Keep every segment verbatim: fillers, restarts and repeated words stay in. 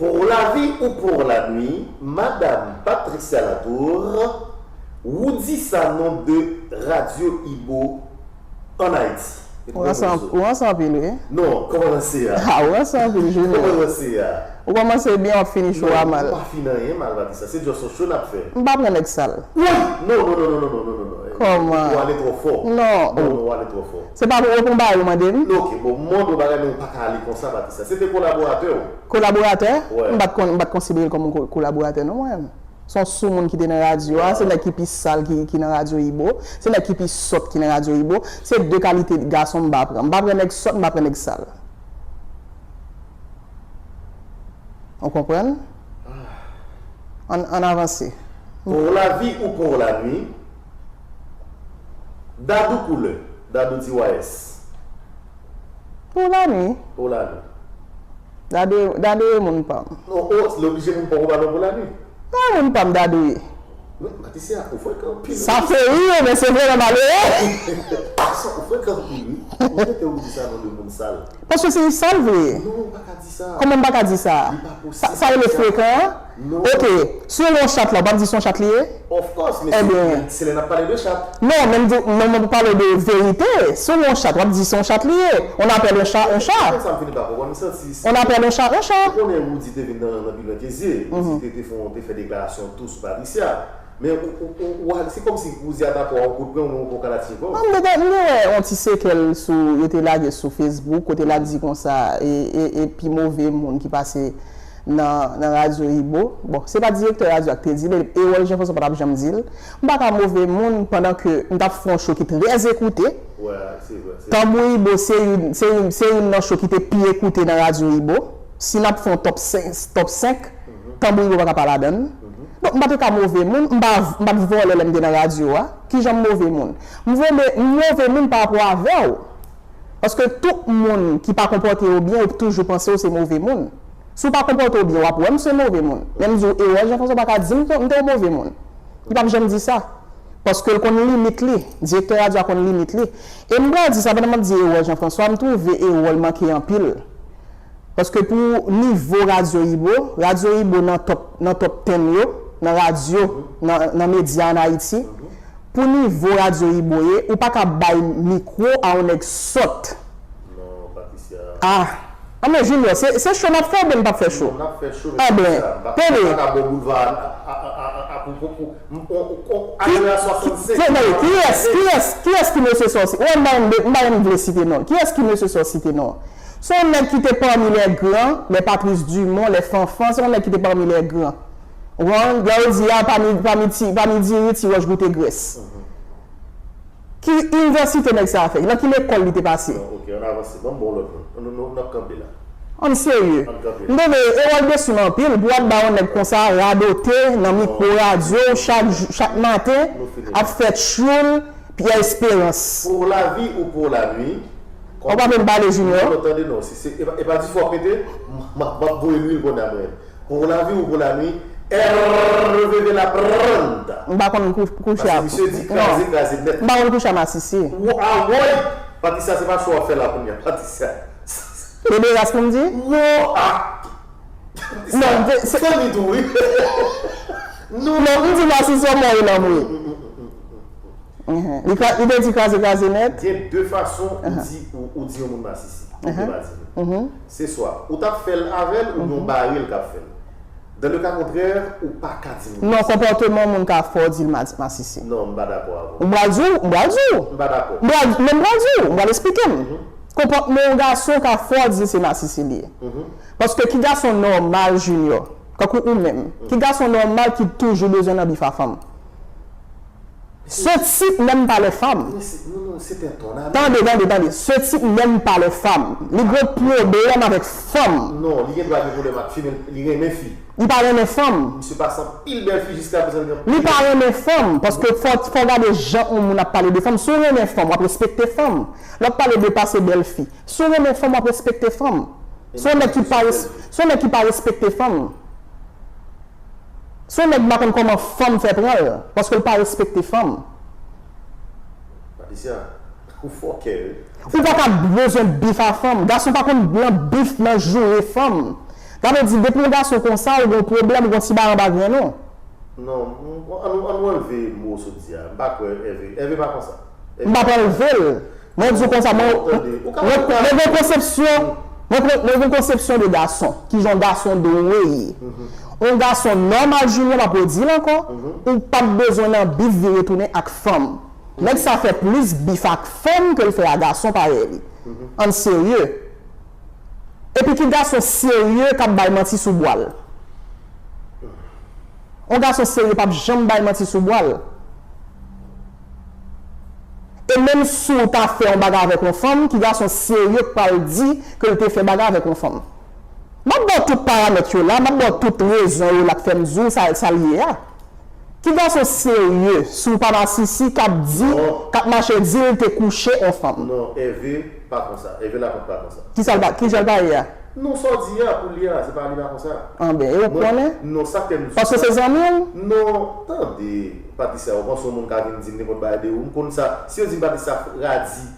Pour la vie ou pour la nuit, Madame Patricia Latour, Roody Sanon de Radio Ibo en Haïti. Ou ranse anpil, wi. Non, kòmanse a. Ah, ou ranse anpil, Junior. Kòmanse a. Ou kòmanse byen, w ap fini cho a mal. Non, nou pa fini anyen mal, Patricia. Se just yon cho n ap fè. M pa pran nèg sal. Woy! Non, non, non, non, non, non, non, non, non. Kòman? Ou ale twò fò. Non, non, ou ale twò fò. Se pa pou reponn bagay ou mande m? Ok, bon, m mande w bagay, men ou pa ka ale konsa, Patricia. Se te kolaboratè w. Kolaboratè? Wi. M pa t kon, m pa t konsidere l kòm yon ko, kolaboratè, non, mwen menm. Se yon soumoun ki te nan radyo a, se nèg ki pi sal ki, ki nan radyo Ibo, se nèg ki pi sòt ki nan radyo Ibo. Se de kalite gason m pa pran. M pa pran nèg sòt, m pa pran nèg sal. Ou konprann? Ann, ann avanse. Pour la vie ou pour la nuit, Dadou Koulè, Dadou D Y S. Pou la nuit. Pou la nuit. Dadou, Dadou e moun pa m. Non, oh, li oblije moun pa w ou pa nan pou la nuit. Pa moun pa m Dadou ye. Men, Patricia, ou frekan anpil wi. Sa fè ri yo, men se vrèman malere. Patricia, ou frekan anpil wi. Ou tete ou di sa non de moun sal. Paske se sal vre. Non, ou pa ka di sa. Kòman m pa ka di sa? Li pa posib. Sa, sa rele frekan an? Non. Ok, si w wè yon chat la, w p ap di se yon chat li ye? Of course, men se, se lè n ap pale de chat. Non, men m di, non, men m pale de verite. Si w wè yon chat, w ap di se yon chat li ye. On appelle un chat un chat. Ou konn sa m fini pa konprann, m santi. On appelle un chat un chat. Ou konnen Roody te vin nan, nan pi lwen ke zye. Roody te, te fè, te fè deklarasyon tou sou Patricia. Men ou, ou, ou, ou, se kòmsi Roody atake w a yon kout pwen, ou menm ou pran kalatchenko. Non, m te, m te wè yon ti sekèl sou, yo te lage sou Facebook, kote l ap di konsa, e, e, e pi move moun ki pase nan, nan radyo Ibo. Bon, se pa direktè radyo a ki te di l, e Erol Jean François pa t ap janm di l. M pa ka move moun pandan ke m t ap fè yon cho ki trè ekoute. Tanbou Ibo se youn, se youn, se youn nan cho ki te pi ekoute nan radyo Ibo. Si n ap fè yon top senk, top senk, Tanbou Ibo pa ka pa ladan l. Donk, m pa te ka move moun, m pa, m pa t vòlè lè m te nan radyo a. Kijan m move moun? M vole, m move moun pa rapò avè w. Paske tout moun ki pa konpòte yo byen, yo toujou panse yo se move moun. Si w pa konpòte w byen, w ap wè m se move moun. Men m di w, Erol Jean François pa ka di m ke m te yon move moun. Li p ap janm di sa. Paske l konn limit li. Direktè radyo a konn limit li. E m pral di sa, pandan m ap di Erol Jean François, m twouve Erol manke anpil. Paske pou nivo Radyo Ibo, Radyo Ibo nan top, nan top ten yo, nan radyo, nan, nan medya ann Ayiti, pou nivo Radyo Ibo ye, ou pa ka bay mikwo a yon nèg sòt. Non, Patricia. Ah! Anben, Junior, se, se cho n ap fè oubyen n p ap fè cho? Non, n ap fè cho, men Patricia, m pa, m pa ka ba w boulva a, a, a, a, a, pou, pou, pou, m, on, on, on, ale a swasannsenk. Kiyès, kiyès, kiyès ki mesye sa w site? Ou wè, m pa menm, m pa menm vle site non l. Kiyès ki mesye sa w site non l? Se yon nèg ki te pami les grands, les Patrice Dumont, les Fanfan, se yon nèg ki te pami les grands. Ou konprann? Lè yo di a, pami, pami ti, pami diri, ti wòch goute grès. Ki inivèsite nèg sa a fè? Nan ki lekòl li te pase? Non, ok, ann avanse. Ban m ba w lòt non. Nou, nou, n ap kanpe la. Ann serye. Ann kanpe la. M twouve Erol desi m anpil pou w ap ba yon nèg konsa radote nan mikwo radyo chak jou, chak maten, ap fè tchoul, Pierre Espérance. Pour la vie ou pour la nuit. Ou pa menm pale, Junior. Non, non, tande non. Se, se, e pa, e pa dife w ap mete, m, m, m ap voye lwil kounye a mwen. Pour la vie ou pour la nuit, Hervé Velapranda. M pa konn kou, kouche a. Paske misye di kraze, kraze nèt. M pa konn kouche a masisi. Ou, a, woy! Patricia, se pa cho w ap fè la kounye a, Patricia. Pederas pou m di? Wo, a! Non, se. Fanmi tou, wi. Non, m di masisi yon mò e lòm, wi. Li, li te di kraze, kraze nèt. Gen de fason ou di, ou, ou di yon moun masisi. Ou te pa di nou. Se swa ou t ap fè l avè l oubyen w bare l k ap fè l. Dans le cas contraire, ou pa ka di moun. Non, konpòteman yon moun ka fè w di l ma, masisi. Non, m pa dakò avè w. M pral di w, m pral di w. M pa dakò. M pral, men m pral di w, m pral eksplike m. Konpòteman yon gason ka fè w di l se masisi li ye. Paske ki gason nòmal, Junior, kankou ou menm, ki gason nòmal ki toujou bezwen nan bif a fanm? Ce type n'aime pas les femmes. Tande, tande, tande. Ce type n'aime pas les femmes. Li gen pwoblèm avèk fanm. Non, li gen dwa gen pwoblèm ak fi, men li renmen fi. Li pa renmen fanm. Misye pase anpil bèl fi jiska prezan li gen. Li pa renmen fanm, paske fò, fò w gade jan yon moun ap pale de fanm. Si w renmen fanm, w ap respekte fanm. Lè w ap pale de pase bèl fi. Si w renmen fanm, w ap respekte fanm. Se yon nèg ki pa res, se yon nèg ki pa respekte fanm. Se yon nèg m pa konn kòman fanm fè pran l, paske l pa respekte fanm. Patricia, ou fòkè wi. Ou pa ka bezwen bif a fanm. Gason pa konn nan bif nan joure fanm. Sa vle di, depi yon gason konsa, ou gen yon pwoblèm, ou gen yon ti bagay anba grenn ou. Non, m- an nou an nou anlve mo w sot di a. M pa kwè Ève. Ève pa konsa. M pa pral anlve l. Mwen di w konsa, mwen Tande, ou ka- mwen mwen gen konsepsyon, mwen gen- mwen gen konsepsyon de gason, kijan yon gason dwe ye. Yon gason nòmal, Junior, m ap redi l ankò, ou p ap bezwen nan bif vire tounen ak fanm. Nèg sa fè plis bif ak fanm ke l fè a gason parèy li. Ann serye. Epi ki gason serye k ap bay manti sou bwa l? Yon gason serye p ap janm bay manti sou bwa l. E menm si w ta fè yon bagay avèk yon fanm, ki gason serye k pral di ke l te fè bagay avèk yon fanm? M ap ba w tout paramèt yo la, m ap ba w tout rezon yo la k fè m di w sa, sa l ye a. Ki gason serye, si w pa masisi, k ap di, k ap mache di l te kouche yon fanm? Non, Ève pa konsa. Ève Lapòt pa konsa. Kisa l pa, kijan l pa ye a? Non, sa w di a pou li a, se pa li pa konsa. Anben, e ou konnen? Non, sa k fè m di Paske se zanmi w? Non, tande, Patricia, ou panse yon moun ka vin di m nenpòt bagay de ou? M konn sa. Si yo di m Patricia radi,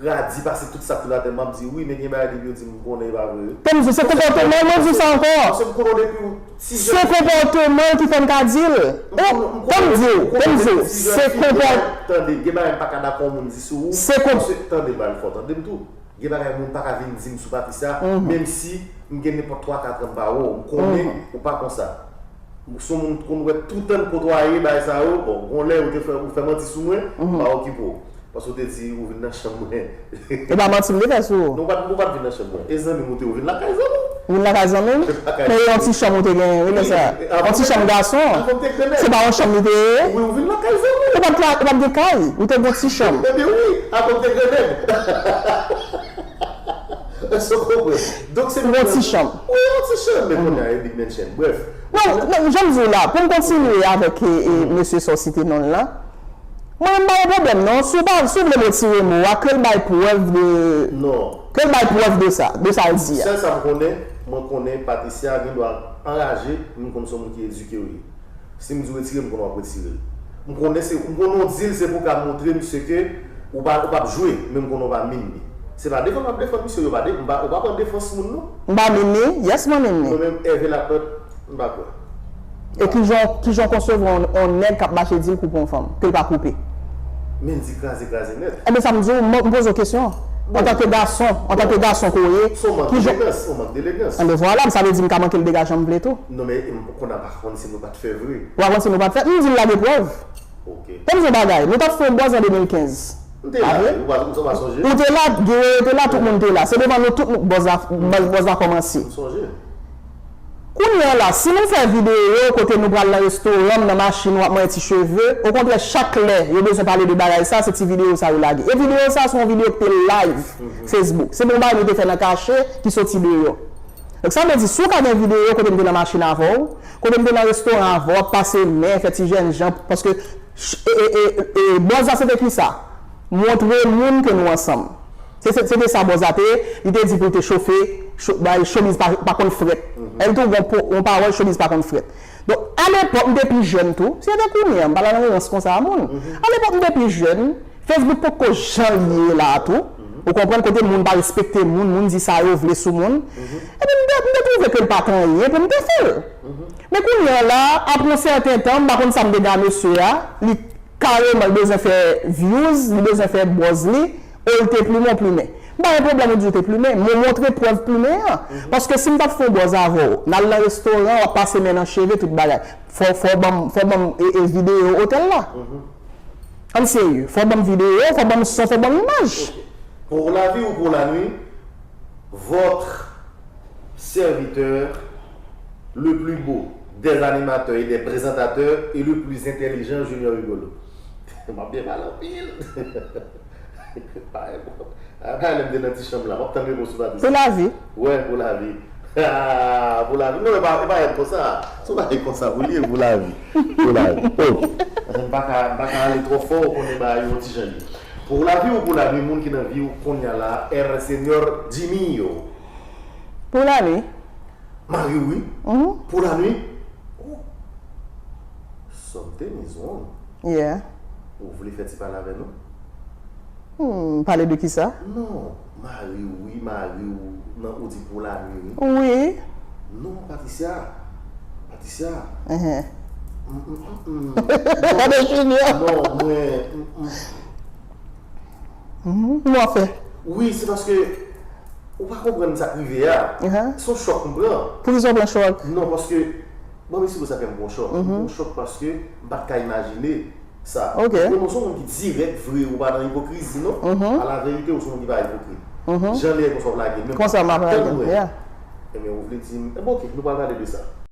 radi pase tout sa k sou latè, m ap di wi, men gen bagay de yo di m konnen e pa vre. Tann di, se konpòteman l, mwen di w sa ankò. Paske m konnen w depi w ti jèn. Se konpòteman l ki fè m ka di l. E, tann di w, tann di w, se konpòt- Tande, gen bagay m pa ka dakò moun di sou ou. Se konp- Paske, tande, ba l fò, tande m tou. Gen bagay moun pa ka vin di m sou Patricia, menm si m gen nenpòt twa, kat an m pa wè w, m konnen ou pa konsa. Se yon moun konn wè toutan n kotwaye bagay sa yo, bon, gon lè ou te fè, ou fè manti sou mwen, m pa okipe w. Paske w te di ou vin nan chanm mwen. E pa manti m te fè sou ou. Non, ou pa t ou pa t vin nan chanm mwen. E zanmi m ou te, ou vin lakay zanmi m. Ou vin lakay zanmi m? Lakay Men zanmi. Yon ti chanm ou te genyen, wi, lè sa. E, Yon ti chanm gason. Avan m te grennen. Se pa yon chanm li te ye. Wi, ou vin lakay zanmi m. Ou pa t la, ou pa t gen kay. Ou te gen yon ti chanm. Ebyen wi, avan m te grennen. Èske w konprann? Donk se Yon ti chanm. Wi, yon ti chanm, men kounye a e Big Mansion. Brèf. Non, non, jan m di w la, pou m kontinye avèk e, e, mesye sa w site non l lan, mwen m pa gen pwoblèm non. Si w pa, si w vle retire mo a, ke l bay prèv de, Non. ke l bay prèv de sa, de sa l di a. Sèl sa m konnen, mwen konnen Patricia gen dwa anraje, men m konn se yon moun ki edike wi. Si m di w retire, m konnen w ap retire l. M konnen se, m konnen w di l se pou ka montre misye ke ou pa, ou p ap jwe, men m konnen w pa min li. Se pa defann w ap defann misye, yo pa de, m pa, ou pa pran defans moun non. M pa min li, yes mwen min li. Mwen menm, Ève Lapòt, m pa kwè. E kijan, kijan w konsevwa yon, yon nèg k ap mache di l koupe yon fanm, ke l pa koupe? Men di kraze, kraze nèt. Ebyen sa m di w, m, m poze w kesyon. Antanke gason, antanke gason ke w ye, Se yon mank kijan delegans, se yon mank delegans. Ebyen vwala, sa vle di m ka manke l dega jan m vle tou. Non men m konn ap pa konn si nou pa t fè vre. Ou pa konn si nou pa t fè, m di l lage prèv. Ok. Tann yon bagay, nou t ap fè yon bòz an de mil kenz. M te la, ou pa, ou pa sonje? Ou te la, Guerrier te la, tout moun te la. Se devan nou tout nou bòz la, bòz, bòz la kòmanse. M sonje. Kounye a la, si nou fè videyo kote nou pral nan restoran, m nan machin, w ap manyen ti cheve, okontrè, chak lè yo bezwen pale de bagay sa, se ti videyo sa yo lage. E videyo sa, se yon videyo ki te live Facebook. Se pa yon bagay nou te fè nan kache, ki soti deyò. Donk, sa vle di, si w ka gen videyo kote m te nan machin avè w, kote m te nan restoran avè w, ap pase men, fè ti jènjan, paske ch- e, e, e, e, bòz la se te kisa? Montre moun ke nou ansanm. Se, se, se te sa bòz la te ye, li te di pou l te chofe, cho, bay, chemiz pa, pa konn frèt. Èl tou gon po, yon pawòl chemiz pa konn frèt. Donk, alepòk, m te pi jèn tou, se te kounye a, m pa nan rans konsa a moun. Alepòk, m te pi jèn, Facebook poko jan l ye la a tou. Ou konprann kote moun pa respekte moun, moun di sa yo vle sou moun. Epi m te, m te twouve ke l pa t anyen pou m te fè l. Men kounye a la, apre yon sèten tan, m pa konn sa m te gen a mesye a, li kareman li bezwen fè views, li bezwen fè buzz li, e l te plimen, w plimen. M pa gen pwoblèm ou di w te plimen, men w montre prèv plimen an. Paske si m t ap fè yon buzz avè w, n al nan restoran, w ap pase men nan cheve, tout bagay. Fò, fò w ban m, fò w ban m e, e videyo otèl la. Ann serye, fò w ban m videyo, fò w ban m son, fò w ban m imaj. Pour la vie ou pour la nuit, votre serviteur, le plus beau des animateurs et des présentateurs et le plus intelligent, Junior Rigolo. M ap byen pale anpil. Parèy bon. Apa lè m te nan ti chanm la, m ap tann repons ou pa di sa. Pou lavi. Wè, pou lavi. Ah, pou lavi. Non, e pa, e pa èd konsa. Se yon bagay konsa pou li ye, pou lavi. Pou lavi. Oh. M pa ka, m pa ka ale twò fò, ou konnen bagay yo yon ti jan li. Pour la vie ou pour la nuit, moun ki nan vi w kounye a la, El Señor Jimmy yo. Pou lavi. Mari w, wi. Pour la nuit. Oh. Something is wrong. Yeah. Ou vle fè ti pale avè nou? Hmm, pale de kisa? Non, mari w, wi, mari w, nan, ou di pour la nuit, wi. Wi. Non, Patricia. Patricia. Mhm. Mm, mm, mm, mm. Gade Junior. Non, mwen. Mm, mm. Mhm. Mwen fè. Wi, se paske ou pa konprann sa k rive a. Mhm. Se yon chòk m pran. Poukisa w pran chòk? Non, paske. Bon, men si pou sa fè m pran chòk. M pran chòk paske m pa t ka imajine sa. Ok. Ou se yon moun ki dirèk vre, ou pa nan ipokrizi, non. Mhm. A la verite, ou se yon moun ki pa ipokrit. Mhm. Jan lè konsa w lage. Men Konsa m ap lage. tann mwen. Yeah. Ebyen, ou vle di m. Ebyen, ok, nou pral pale de sa.